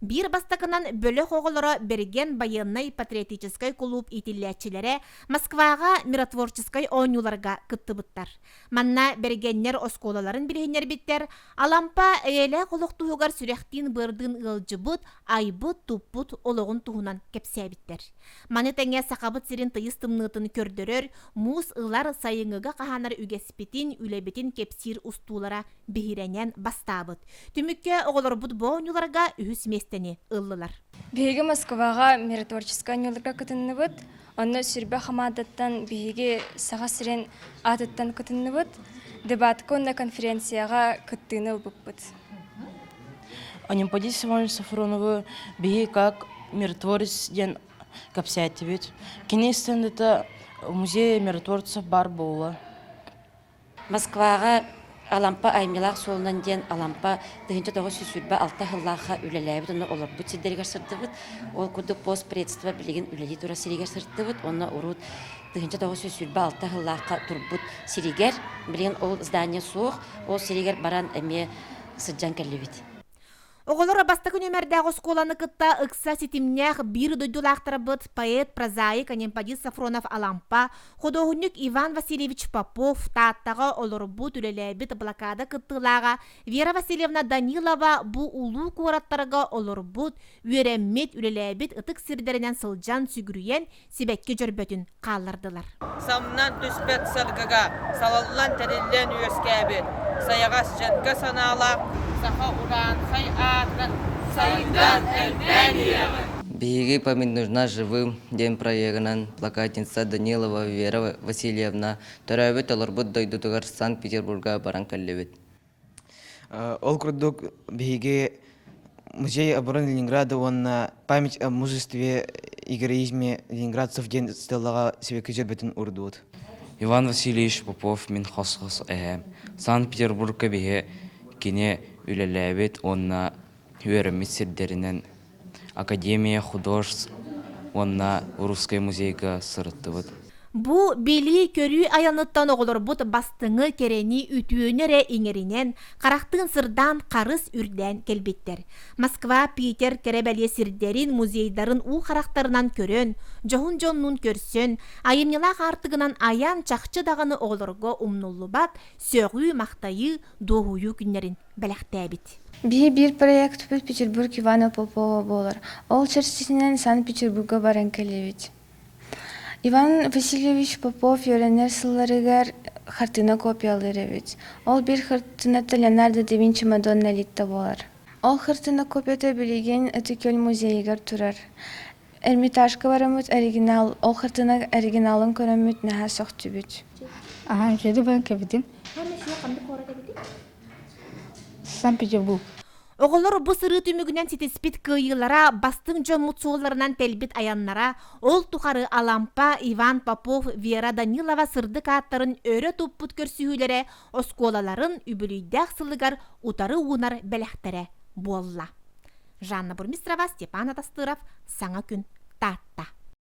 Биир бастакынан бөлөх оҕолоро Бэргэн байыаннай-патриотическай кулууп иитиллээччилэрэ Москваҕа миротворческай оонньууларга кыттыбыттар. Манна бэргэннэр оскуолаларын билиһиннэрбиттэр, Алампа эйэлээх олох туһугар сүрэхтиин-быардыын ыалдьыбыт, айбыт-туппут олоҕун туһунан кэпсээбиттэр. Маны тэҥэ Сахабыт сирин тыйыс тымныытын көрдөрөр, муус ылар, сайыҥҥыга хаһаанар үгэспитин, үлэбитин кэпсиир устуулара биһирэнэн бастаабыт. Түмүккэ оҕолорбут бу оонньууларга үһүс миэстэни ыллылар. Биһиги Москваҕа миротворческай оонньууларга кытынныбыт. Онно Сүрбэ хамаандаттан биһиги Саха сирин аатыттан кытынныбыт. Дебатка уонна конференцияҕа кыттыыны ылбыппыт. Анемподист Семенович Софроновы биһи как миротворец диэн кэпсээтибит. Кини стендата музей миротворцев бар буолла. Москваҕа Алампа айымньылаах суолунан диэн Алампа 1926 сыллаахха үлэлээбит уонна олорбут сирдэригэр сырдыбыт. Ол курдук постпредство билигин үлэлии турар сиригэр сырыттыбыт уонна урут 1926 сыллаахха турбут сиригэр, билигин ол здание суох, ол сиригэр баран эмиэ сылдьан кэллибит. Оҕолор бастакы нүөмэрдээх оскуоланы кытта ыкса ситимнээх биир дойдулаахтарбыт поэт, прозаик Анемподист Софронов-Алампа, худуоһунньук Иван Васильевич Попов, Тааттаҕа олорбут, үлэлээбит блокада кыттыылааҕа Вера Васильевна Данилова бу улуу куораттарга олорбут, үөрэммит, үлэлээбит ытык сирдэринэн сылдьан сүгүрүйэн сибэкки дьөрбөтүн хааллардылар. Самнан түспэт саргыга салаллан тэриллэн үөскээбит сайаҕас дьэҥкэ санаалаах саха ураанхай аатынан сайдан элбээн иһиэҕин. Биһиги «Память нужна живым» диэн проегынан плакатница Данилова Вера Васильевна төрөөбүт олорбут дойдутугар Санкт-Петербурга баран кэллибит. Ол курдук биһиги Музей обороны Ленинграда уонна Память о мужестве и героизме ленинградцев диэн стеллаҕа сибэкки дьөрбөтүн уурдубут. Иван Васильевич Попов мин хос-хос эһээм. Санкт-Петербургка биһи кини үлэлээбит уонна үөрэммит сирдэринэн Академия художеств уонна Русскай музейга сырыттыбыт. Бу билии-көрүү айаныттан оҕолорбут бастыҥы, кэрэни, үтүөнү эрэ иҥэринэн, харахтыын сырдаан харыс үрдээн кэлбиттэр. Москва, Питер кэрэ-бэлиэ сирдэрин, музейдарын уу харахтарынан көрөн, дьоһун дьоннуун көрсөн, айымньылаах аартыгынан айан чахчы даҕаны оҕолорго умнуллубат сөҕүү-махтайыы, дуоһуйуу күннэрин бэлэхтээбит. Биһи биир проектпыт Петербург Ивана Попова буолар. Ол чэрчитинэн Санкт-Петербурга баран кэллибит. Иван Васильевич Попов үөрэнэр сылларыгар хартыына копиялыыр эбит. Ол биир хартыыната Леонардо да Винчи Мадонна Литта буолар. Ол хартыына копията билигин Ытык-Күөл музейыгар турар. Эрмитажка бараммыт оригинал, ол хартыына оригиналын көрөммүт наһаа сөхтүбүт. Аһаан үчүгэйдик баран кэлбитим. Санкт-Петербург. Оҕолор бу сырыы түмүгүнэн ситиспит кыайыылара, бастыҥ дьоммут суолларынан тэлбит айаннара, ол тухары Алампа, Иван Попов, Вера Данилова сырдык ааттарын өрө туппут көрсүһүүлэрэ оскуолаларын үбүлүйдээх сылыгар утары уунар бэлэхтэрэ буолла. Жанна Бурмистрова, Степан Атастыров, Саҥа күн, Таатта.